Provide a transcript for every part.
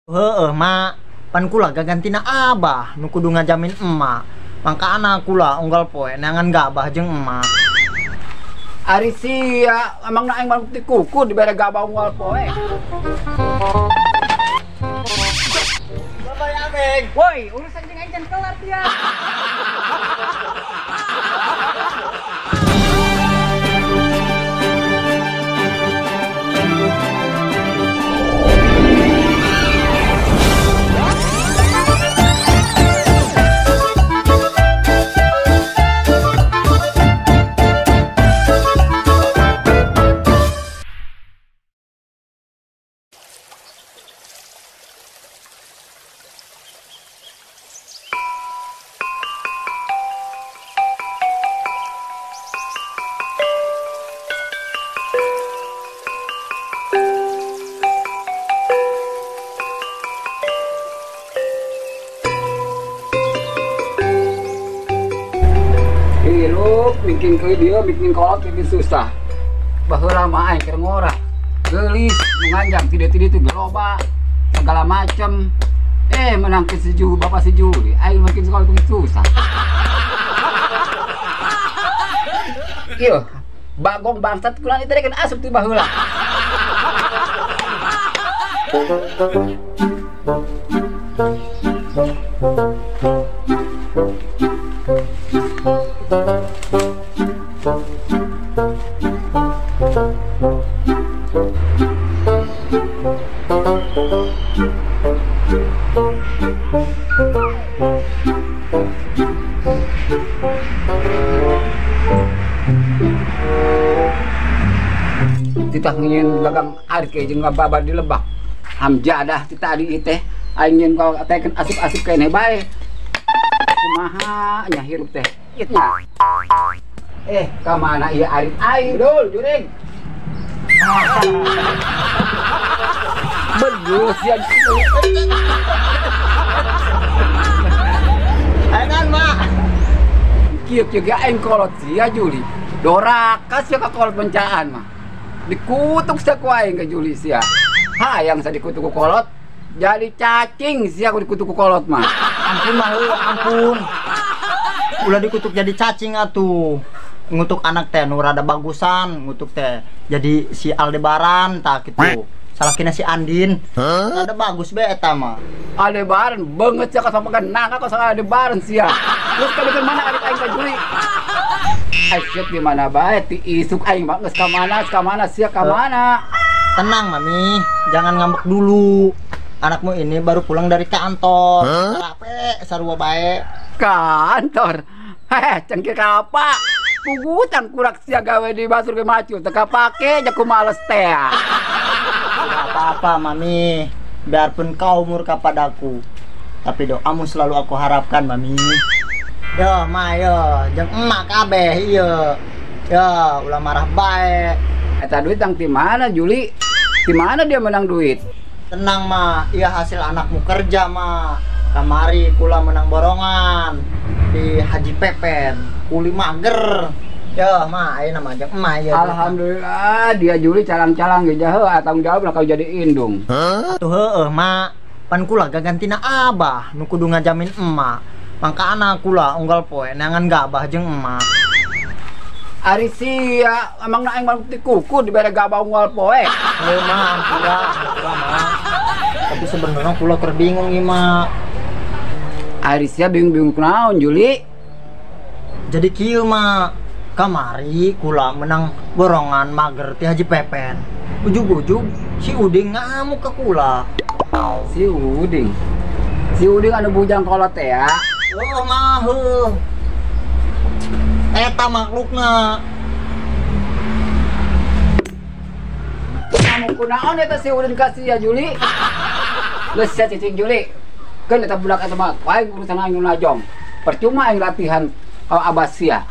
Heeh, mak, pan kula gagantina abah nu kudu ngajamin emak. Mangkana kula unggal poe neangan gabah jeung emak. Ari sia, emang aing mah ti kuku dibere gabah unggal poe. Bapak Abeng. Woi, urusan jeung aing can kelar dia. Hirup bikin ke dia, bikin kolot, bikin susah. Baheula mah aing keur ngorah. Geulis, nganjang tidak-tidak itu geloba segala macem. Menang ke si Bapak si Juli, aing makin sekolah bikin susah. Iya, bagong bangsat kurang itu kan asup ti baheula. Titah ngin dagang air ke jeung ngababa di lebak. Hamjadah tita adi teh aing nyeun ka teh asup-asup keneh bae. Kumaha nya hirup teh. Ka mana ieu arit aing dul juring. Bedul sia. Ayeuna mak. Kieu kieu ge aing kolot sia Juli. Doraka sia ka kolot bencaan mah. Dikutuk sia ku aing ka Juli sia. Hayang sa dikutuk ku kolot jadi cacing sia ku dikutuk ku kolot mah. Ampun mah, ampun. Ulah dikutuk jadi cacing atuh. Ngutuk anak teh nu rada bagusan, ngutuk teh jadi si Aldebaran tah kitu. Salakina si Andin. Rada bagus be eta mah. Aldebaran beungeut sia ka sama nangka ka sama Aldebaran sia. Terus ka mana adik aing ka Juli? Asyik di mana bae ti isuk aing mah geus ka mana sia ka mana. Tenang mami, jangan ngambek dulu. Anakmu ini baru pulang dari kantor. Capek sarua bae. Kantor. Heh, cengkir ka apa? Pugutan kurak sia gawe di basur ke macul, teu kapake jaku males teh. Tidak apa-apa mami, biarpun kau murka padaku, tapi doamu selalu aku harapkan mami. Yo ma yo, jeung emak kabeh ieu. Yo, ulah marah bae. Eta duit tang ti mana Juli? Di mana dia menang duit? Tenang ma, iya hasil anakmu kerja ma. Kamari kula menang borongan di Haji Pepen, kuli mager. Yo ma, ayeuna mah jeung emak ieu. Alhamdulillah dia Juli calang-calang ge jahe tanggung jawab lah kau jadi indung. Atuh heueuh ma, pan kula gagantina abah nu kudu ngajamin emak. Mangkana kula unggal poe neangan gabah jeung emak. Ari sia, emang aing mah ti kuku dibere gabah unggal poe. Heuh ma, ampura, ampura ma. Tapi sebenarnya kula keur bingung ieu ma. Ari sia bingung-bingung kunaon Juli? Jadi kieu ma, kamari kula menang borongan mager ti Haji Pepen. Ujug-ujug si Uding ngamuk ke kula. Si Uding. Si Uding anu bujang kolot teh ya. Oh mah heuh. Eta maklukna. Ngamuk kunaon eta si Uding ka sia Juli? Geus sia cicing Juli. Keun eta budak eta mah aing urusan aing nu najong. Percuma aing latihan abah sia.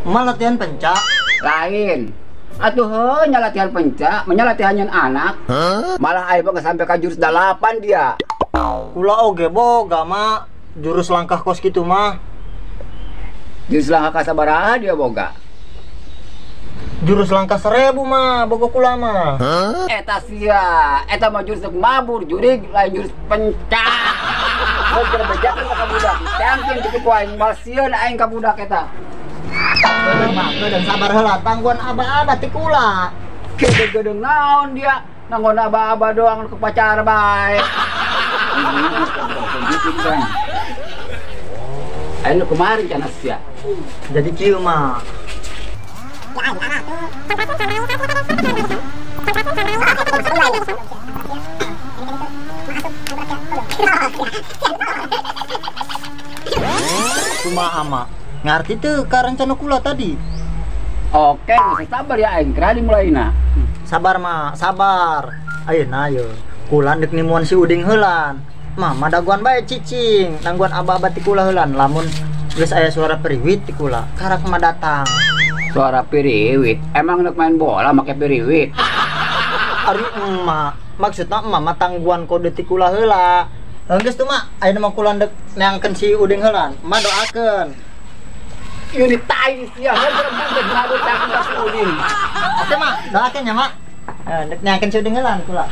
Mah latihan pencak? Lain. Atuh heuh nya latihan pencak, nya latihan nyeun anak. Malah aing mah sampai ka jurus 8 dia. Kula oge boga mah jurus langkah kos kitu mah. Jurus langkah ka sabaraha dia boga? Jurus langkah 1000 mah bogo kula mah. Eta sia, eta mah jurus mabur, jurig lain jurus pencak. Mau berbejakan ka budak, tangkin kitu ku aing mal sieun aing ka budak eta. Geudeng sabar heula tangguan aba-aba ti kula. Gede-gede naon dia, nanggon aba-aba doang ke pacar bae. Ayo kemarin kan sia. Jadi kieu mah. Kumaha mah? Ngarti teu ka rencana kula tadi. Oke, geus sabar ya aing kira dimulaina. Sabar mah, sabar. Ayeuna ye, kula deuk nimuan si Uding heulan. Mama daguan bae cicing, nangguan aba-aba ti kula heulan. Lamun geus aya suara periwit ti kula, karak mah datang. Suara piriwit? Emang nek main bola make piriwit? Ari emak, maksudna emak mah tangguan kode ti kula heula. Geus tuh mak, ayeuna mah kula deuk neangkeun si Uding heulan. Emak doakeun. Ieu ditai sia, heuh bener ngadu tangguan si Uding. Oke mak, doakeun ya mak. Deuk neangkeun si Uding heulan kula.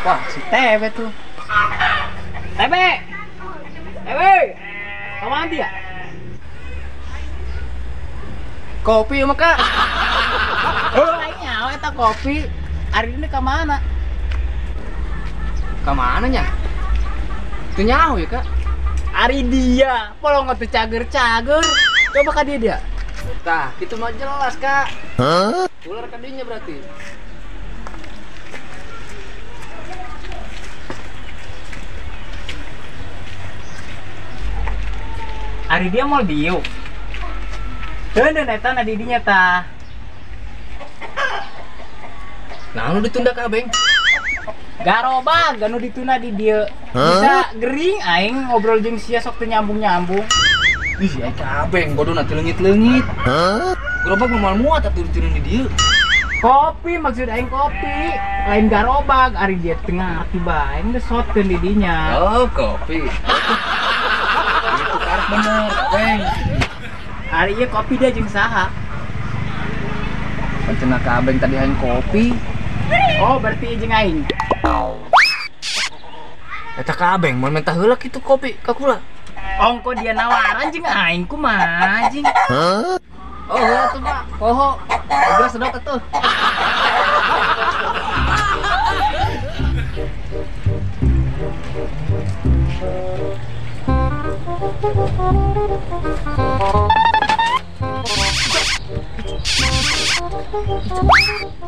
Wah, si Tebe tuh. Tebe! Tebe! Kamu mandi ya? Kopi mah kak? Oh, nyawa eta kopi. Hari ini ke mana? Ke mana nya? Itu nyawa ya kak? Ari dia, polong tuh cager-cager. Coba ka dia. Tah, itu mah jelas kak. Huh? Ular kadinya berarti. Ari dia mau diuk. Deun eta na didinya tah. Nah, nu ditunda ka Beng? Garobag anu ditunda di dieu. Bisa gering aing ngobrol jeung sia sok teu nyambung-nyambung. Ih, aing ka Abeng bodona teu leungit-leungit. Gerobak mah moal muat atuh diturun di dieu. Kopi maksud aing kopi, lain garobag. Ari dia teu ngarti bae geus sotkeun di dinya. Oh, kopi. Itu karep bener, Beng. Ari ieu kopi dia jeung saha? Cenah ka Abeng tadi hayang kopi. Oh, berarti jeung aing. Eta ka Abeng mun minta heula kitu kopi ka kula. Ongko dia nawaran jeung aing kumaha jeung. Hah? Oh, heula tuh, Pak. Poho. Geus sedot atuh.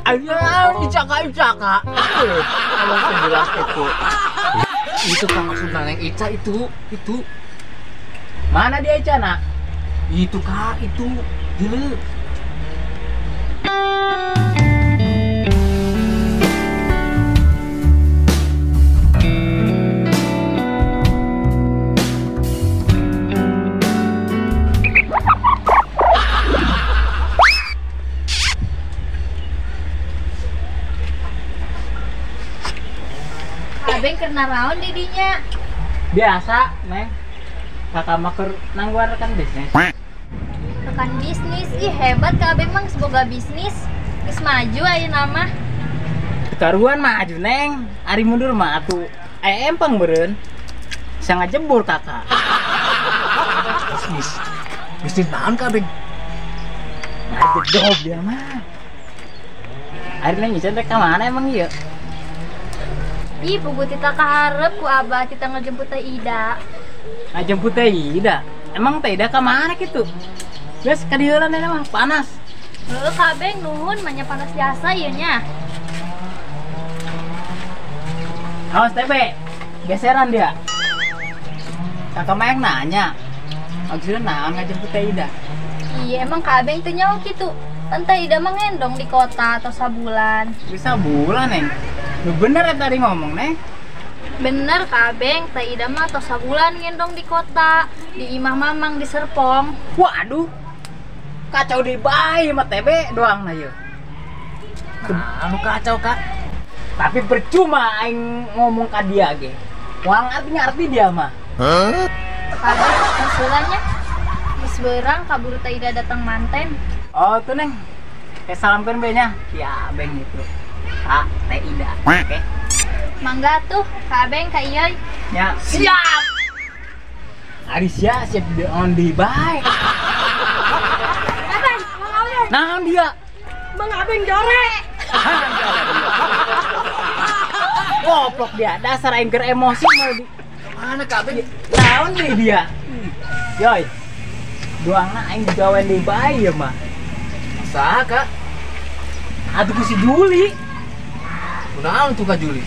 Ayo, Icaka. Kalau jelas itu. Itu kan maksudnya yang Ica itu. Mana dia Ica nak? Itu kak, itu. Gila. Abeng kena raon didinya. Biasa, Neng. Kakak mah keur nangguan rekan bisnis. Rekan bisnis, ih hebat Kak Abeng mah semoga bisnis. Geus maju ayeuna mah. Karuan maju, Neng. Ari mundur mah atuh aya empang beureun. Bisa ngajebur kakak. Bisnis. Bisnis naon Kak Abeng? Ngajedog dia mah. Ari Neng Ican rek ka mana emang ieu? Ih, pugu tita kaharep ku abah tita ngejemput Teh Ida. Ngajemput Teh Ida? Emang Teh Ida ka mana gitu? Geus ka dieu heula mah panas. Heuh kabeng nuhun manya panas jasa ieu nya. Awas TB, geseran dia. Kakak Mayang nanya, maksudnya naon ngajemput Teh Ida? Iya emang kabeng teu nyaho kitu. Kan Teh Ida mah ngendong di kota atau sabulan. Bisa bulan, Neng. Lu bener ya tadi ngomong, Neng? Bener kabeng, Teh Ida mah atau sabulan ngendong di kota, di imah mamang di Serpong. Waduh. Kacau di bayi mah TB doang na ieu. Nah, nu kacau, Kak. Tapi percuma aing ngomong ka dia ge. Moal ngarti-ngarti dia mah. Hah? Kabeng usulannya geus beurang kaburu Teh Ida datang manten. Oh, tuh Neng. Kayak salamkeun be nya. Ya, beng gitu. Kak Teh Ida. Oke. Mangga tuh, Kak Abeng, Kak Iyoy. Ya, siap. Ari sia siap di on di bae. Abeng, Mang Abeng. Naon dia? Mang Abeng jore. Goblok dia, dasar aing keur emosi mah di mana Kak Abeng? Naon deui dia? Yoy. Doangna aing digawean deui bae ieu mah. Saha, Kak? Atuh ku si Juli. Kunaon tuh Kak Juli?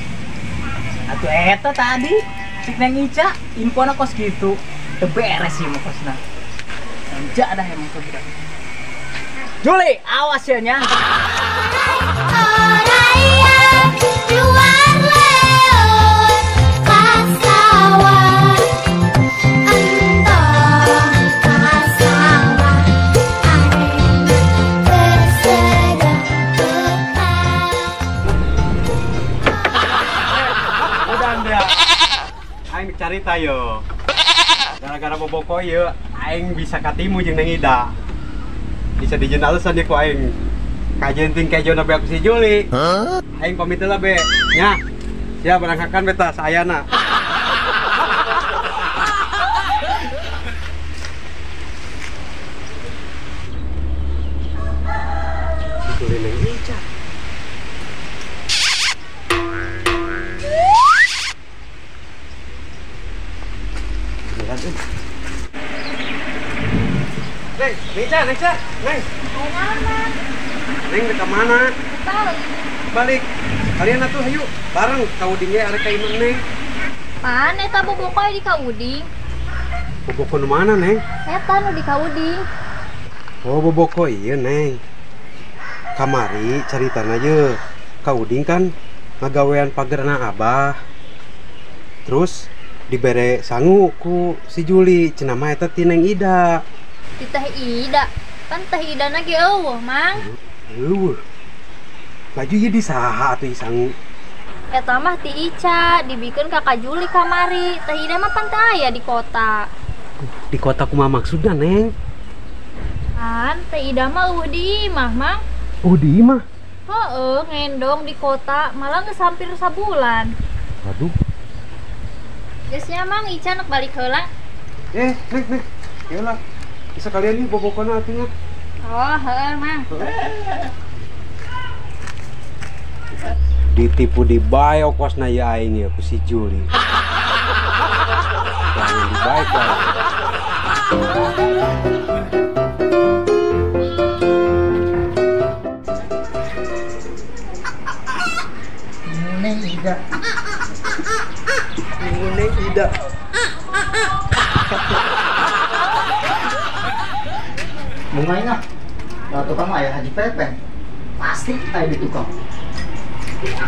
Atuh eta tadi cik Neng Ica infona kos gitu. Teu beres ieu mah kosna. Anja dah emang kebudak. Juli, awas ya nya. Aing carita yo. Gara-gara boboko ieu aing bisa katimu jeung Neng Ida. Bisa dijeun alasan ku aing. Kajeun ting kejona be aku si Juli. Aing pamit heula be. Nya. Siap berangkakan beta saayana. Juli Neng Ica. Neng, Ica, Neng, Ica, Neng. Neng, ke mana? Balik. Balik. Kalian atuh hayu bareng ka Uding ge arek ka imah Neng. Pan eta boboko di ka Uding. Boboko nu mana, Neng? Eta nu di ka Uding. Oh, boboko ieu, Neng. Kamari caritana ye. Ka Uding kan ngagawean pagerna Abah. Terus dibere sangu ku si Juli, cenah mah eta ti Neng Ida. Ti Teh Ida. Pan Teh Ida na ge eueuh, Mang. Eueuh. Laju ieu di saha atuh ieu sangu? Eta mah ti Ica, dibikeun ka Kak Juli kamari. Teh Ida mah pan teu aya di kota. Di kota kumaha maksudna, Neng? Pan Teh Ida mah eueuh di imah, Mang. Oh, di imah? Heeh, ngendong di kota, malah geus hampir sabulan. Waduh. Geus nya Mang, Ica nek balik heula. Neng, Neng. Ieu lah. Bisa kalian nih bobokona atuh nya. Oh, heeh, Mang. Ditipu di bae okosna ieu aing ieu ku si Juli. Jangan dibae ku aing. Neng Ida. Neng Ida. Bunganya, nah tukang ayah Haji Pepen. Pasti ayah di tukang.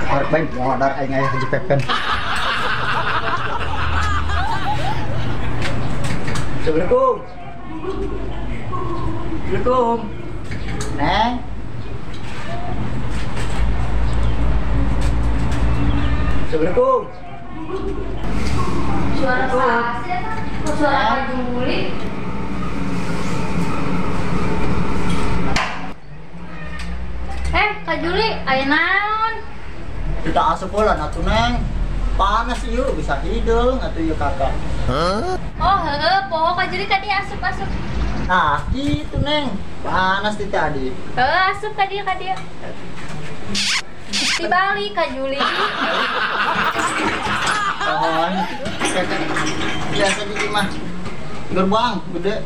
Harap baik modar aing ayah Haji Pepen. Assalamualaikum. Assalamualaikum. Neng. Assalamualaikum. Suara sasi eta? Kok suara Kak Juli? Kak Juli, aya naon? Kita asup heula atuh, Neng. Panas ieu bisa hideung atuh ieu kakak. Oh, heeh, poho Kak Juli tadi asup-asup. Nah, gitu, Neng. Panas di tadi. Heeh, asup ka dieu, ka dieu. Dibalik Kak Juli. Pohon. Biasa di imah. Gerbang gede.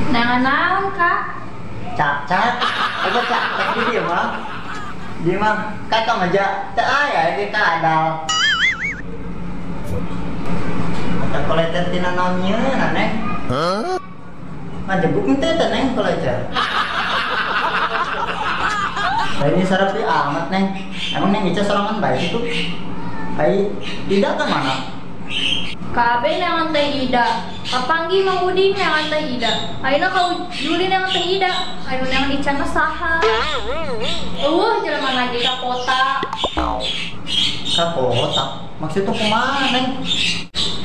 Nangan naon, Kak? Cak-cak. Apa cak-cak di dia mah? Dia mah kakak mah ja teu aya ge kadal. Eta koleter tina naon nyeuna, Neng? Hah? Ngajebuk henteu teh, Neng, koleter. Nah, ini sarapi amat, Neng. Emang Neng Ica sorangan bae itu? Ai Ida ka mana? Kabeh neangan Teh Ida. Kapanggih Mang Udin neangan Teh Ida. Ayeuna ka Juli neangan Teh Ida. Anu neangan Ica mah saha? Eueuh jelema lagi ka kota. Ka kota? Maksudnya kumaha, Neng?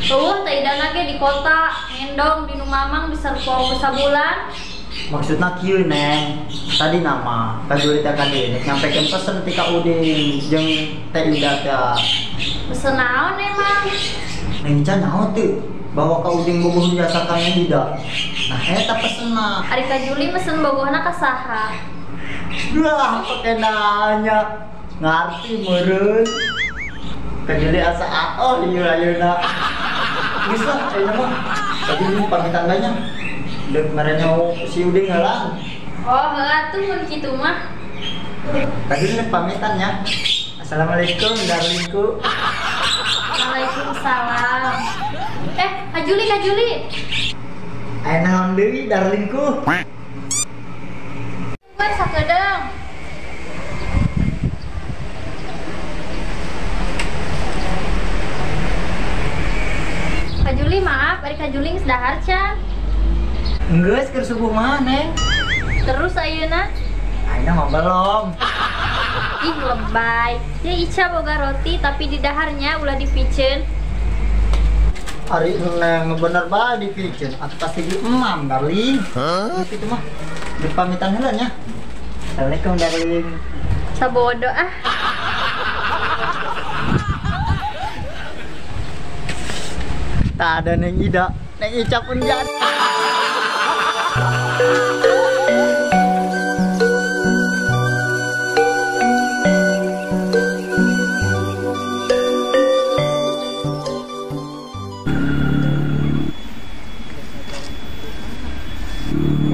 Eueuh Teh Ida na ge di kota, ngendong di nu mamang di Serpong sabulan. Maksudna kieu, Neng. Tadi nama Ka Juli teh ka dieu nyampekeun pesen ti Ka Udin jeung Teh Ida teh. Pesen naon emang? Neng Ica nyaho teu bahwa Ka Udin bogoh jasa ka Neng Ida. Nah eta pesenna. Ari Ka Juli mesen bogohna ka saha? Wah, pake nanya. Ngarti meureun. Ka Juli asa aoh ieu ayeuna. Geus lah ayeuna mah. Tadi pamitan bae nya. Deuk marenyo si Udin heula. Oh, heuh atuh mun kitu mah. Tadi nih pamitan ya. Assalamualaikum darlingku. Waalaikumsalam. Kak Juli, Kak Juli. Aya naon deui darlingku? Gue sakedeung. Kak Juli maaf, ari Kak Juli geus dahar can. Geus keur subuh mah, Neng. Terus ayeuna? Ayeuna mah belum. Ih lebay. Ya Ica boga roti tapi di daharnya ulah dipiceun. Ari Neng bener bae dipiceun atuh pasti di emam darling. Hah? Gitu mah. Dipamitan heula nya. Assalamualaikum darling. Sabodo ah. Tak ada Neng Ida, Neng Ica pun jadi.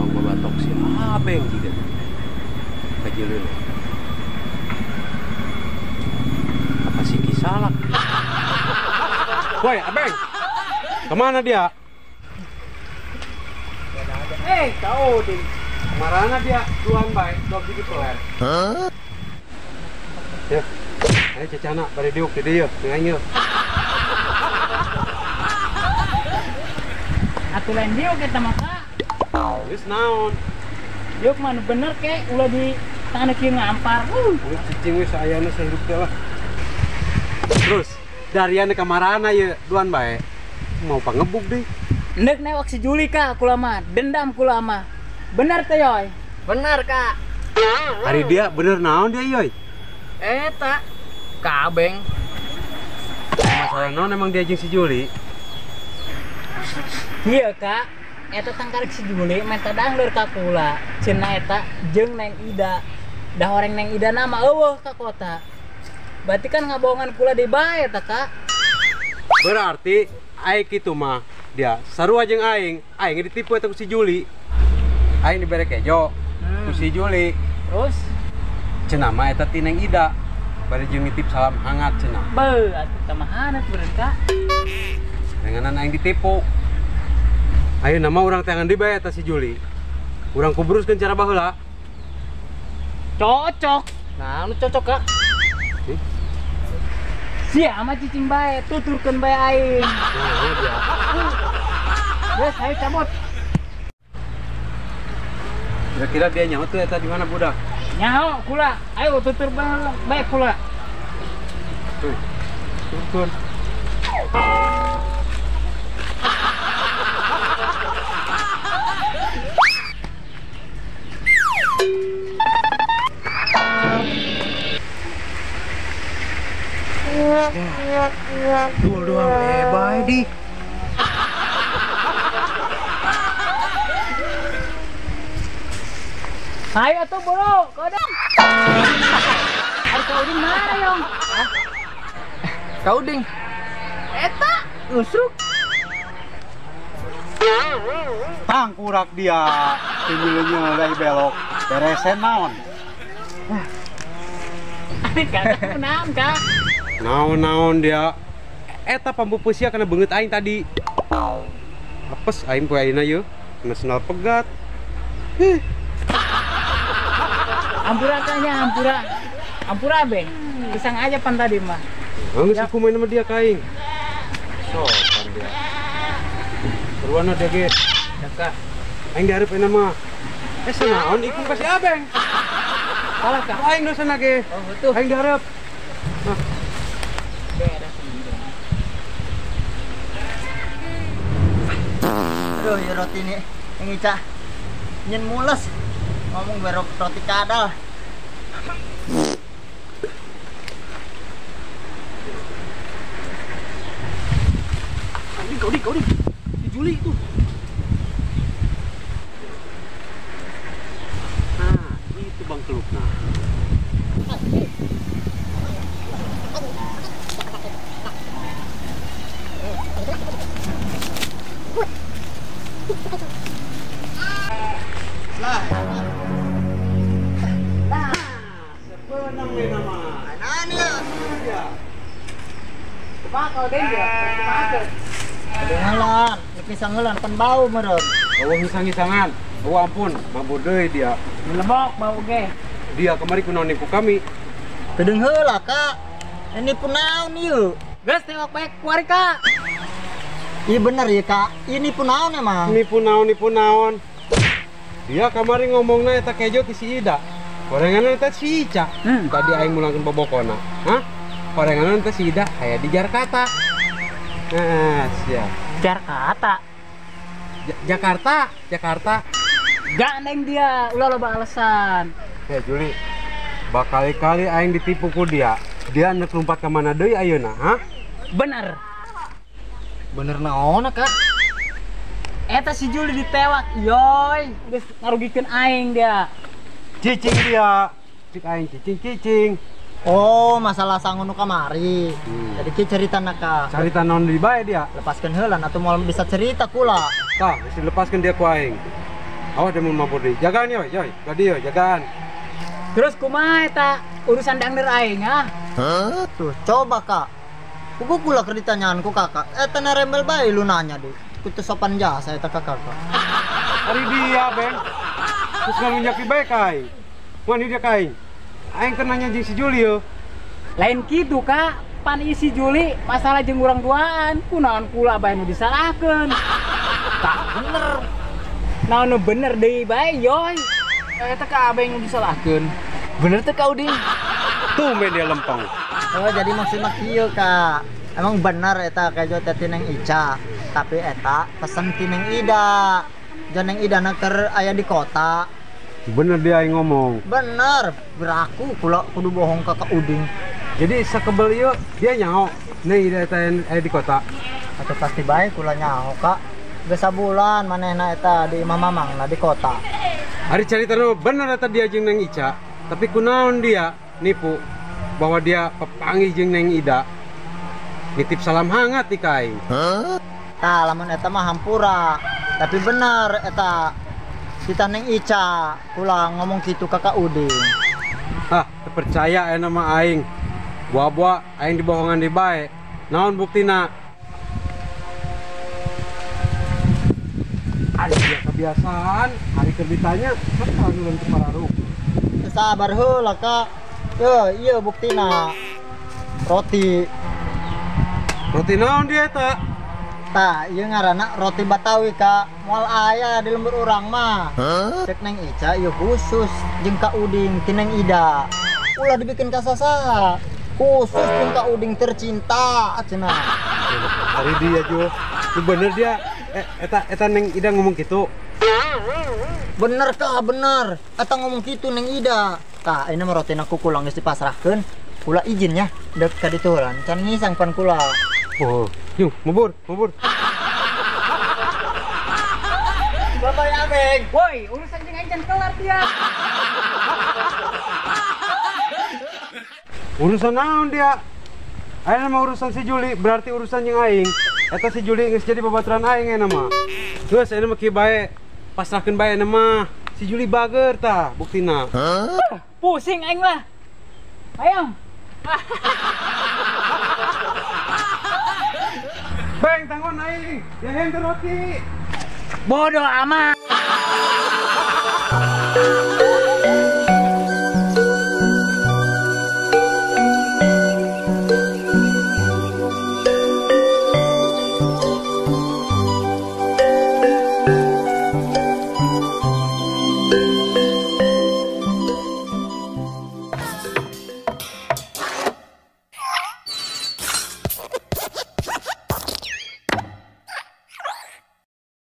Bang babatok si Abeng juga. Kajilin. Apa sih kisalak? Woi, Abeng. Kemana dia? Tahu ding. Kemana dia? Duan baik, dua biji peler. Hah? Ya. Ayo cecana, bari diuk di dieu, dengan ieu. Atuh lain diuk eta mah, Kak. Geus naon? Diuk mah nu bener ke ulah di tangan kieu ngampar. Geus cicing we saayana sahirup teh lah. Terus darian ka marana ieu duan bae. Mau pangebuk deh. Ndek newak si Juli Kak, kula mah dendam kula mah. Bener teh Yoy? Bener Kak. Hari dia bener naon dia Yoy? Eta kabeng. Masalah naon emang dia jeung si Juli? Iya Kak, eta tangkarek si Juli menta dangdeur ka kula. Cenah eta jeung Neng Ida. Dah horeng Neng Ida nama eueuh ka kota. Berarti kan ngabohongan kula deui bae eta Kak. Berarti aing kitu mah dia sarua jeung aing, aing ditipu eta ku si Juli. Aing dibere kejo ku si Juli. Terus cenah mah eta ti Neng Ida. Bari jeung nitip salam hangat cenah. Beuh, atuh tamahan atuh beureun Kak. Denganan aing ditipu. Ayeuna nama urang teangan deui bae eta si Juli. Urang kubruskeun cara baheula. Cocok. Nah, nu cocok Kak. Sia mah cicing bae, tuturkeun bae aing. Nah, dia. Geus, ayo cabut. Kira-kira dia nyaho tuh eta di mana budak? Nyaho kula. Ayo tutur bae kula. Tuh. Tutur. Dul doang lebay di. Ayo tuh bro, kodok. Ari Kau Uding mana yong? Hah? Kau Uding. Eta usruk. Tangkurak dia. Tingginya lagi belok. Beresen naon? Kak, naon kak? Naon-naon dia. Eta pamupus sia kana beungeut aing tadi. Apes aing poe ayeuna yeuh. Kena sendal pegat. Hih. Ampura kanya, ampura. Ampura beng. Pisang aja pan tadi mah. Geus aku main sama dia ka aing. Sopan dia. Seruana dia ge. Kak. Aing dihareup ayeuna mah. Sanaon ikung ka si Abeng. Salah kak. Aing dosana ge. Oh betul. Aing dihareup. Nah. Beres. Aduh, ya roti ini yang Ica nyen mules ngomong berok roti kadal. Kau ding, si Juli itu. Nah, itu bang kelupna. Lah. Nah, sebenang nih nama. Nah, ini ya. Kumaha kau deng ya? Kumaha? Ngelan, pisang ngelan pan bau meureun. Eueuh ngisang-ngisangan. Oh ampun, mabur deui dia. Melebok bau ge. Dia kemari kunaon nipu kami. Kedeung heula, Kak. Ini pun naon ieu? Geus tewak bae kuari, Kak. Iya bener ya, Kak. Ini pun naon emang? Nipu naon, nipu naon. Dia kamari ngomongna eta kejo ti si Ida. Gorenganna eta si Ica. Tadi aing mulangkeun bobokona. Hah? Gorenganna eta si Ida aya di Jakarta. Nah, siap. Jakarta. Jakarta, Jakarta. Gak neng dia, ulah loba alasan. Juli, bakali-kali aing ditipu ku dia. Dia nek lompat ka mana deui ayeuna, ha? Bener. Bener naon, Kak? Eta si Juli ditewak, yoy, geus ngarugikeun aing dia. Cicing dia. Cik aing cicing-cicing. Oh, masalah sangu nu kamari. Jadi ki cerita naka. Cerita naon deui bae dia? Lepaskeun heula atuh moal bisa cerita kula. Tah, geus dilepaskeun dia ku aing. Awas dia mun mabur deui. Jagaan yoy, yoy. Gadi yoy, jagaan. Terus kumaha eta urusan dangder aing, ah? Hah? Tuh, coba Kak. Kuku kula keur ditanyaan ku kakak. Eta narembel bae lu nanya deh. Kutu sopan jasa eta ka kakak. Ari dia, Beng. Terus ngalunjaki bae ka aing. Wani dia ka aing. Aing keur nanya jeung si Juli yo. Lain kitu, Kak. Pan isi Juli masalah jeung urang duaan. Kunaon kula bae nu disalahkeun. Tak bener. Naon nu bener deui bae, yoy. Eta ka abeng nu disalahkeun. Bener teh ka Uding? Tumben dia lempeng. Oh, jadi maksudna kieu, Kak. Emang bener eta kejo teh ti Neng Ica, tapi eta pesen ti Neng Ida. Jeung Neng Ida na keur aya di kota. Bener dia yang ngomong. Bener, beraku kula kudu bohong ka Kak Uding. Jadi sakebel ieu dia nyaho Neng Ida eta aya di kota. Atuh pasti bae kula nyaho, Kak. Geus sabulan manehna eta di imah mamangna di kota. Ari carita nu bener eta dia jeung Neng Ica, tapi kunaon dia nipu bahwa dia pepanggih jeung Neng Ida. Nitip salam hangat di ka aing. Tah, lamun eta mah hampura. Tapi bener eta kita Neng Ica kula ngomong kitu ka Kak Uding. Hah, terpercaya aya nama aing. Buah-buah aing dibohongan di bae. Naon buktina? Ari dia kebiasaan, hari keur ditanya, sok anu lentur pararuh. Sabar heula, Kak. Yo, ieu buktina. Roti. Roti naon dia eta? Tah, ieu ngaranna roti Batawi, Kak. Moal aya di lembur urang mah. Cek Neng Ica ieu khusus jeung Kak Uding ti Neng Ida. Ulah dibikin kasasaha. Khusus jeung Kak Uding tercinta cenah. Hari dia Jo. Itu bener dia eta Neng Ida ngomong gitu. Bener Kak, bener. Eta ngomong gitu Neng Ida. Kak, ini mah rotina ku kula geus dipasrahkeun. Kula izin ya, dek ka ditu heula. Can ngisang pan kula. Oh, yuk, mabur, mabur. Bapak Abeng. Woi, urusan jeung aing can kelar dia. Urusan naon dia? Ayeuna mah urusan si Juli, berarti urusan jeung aing. Eta si Juli geus jadi babaturan aing ayeuna mah. Geus ayeuna mah kieu bae. Pasrahkeun bae ayeuna mah. Si Juli bager tah buktina. Pusing aing lah. Hayang. Beng tanggon aing. Ya roti. Bodoh amat.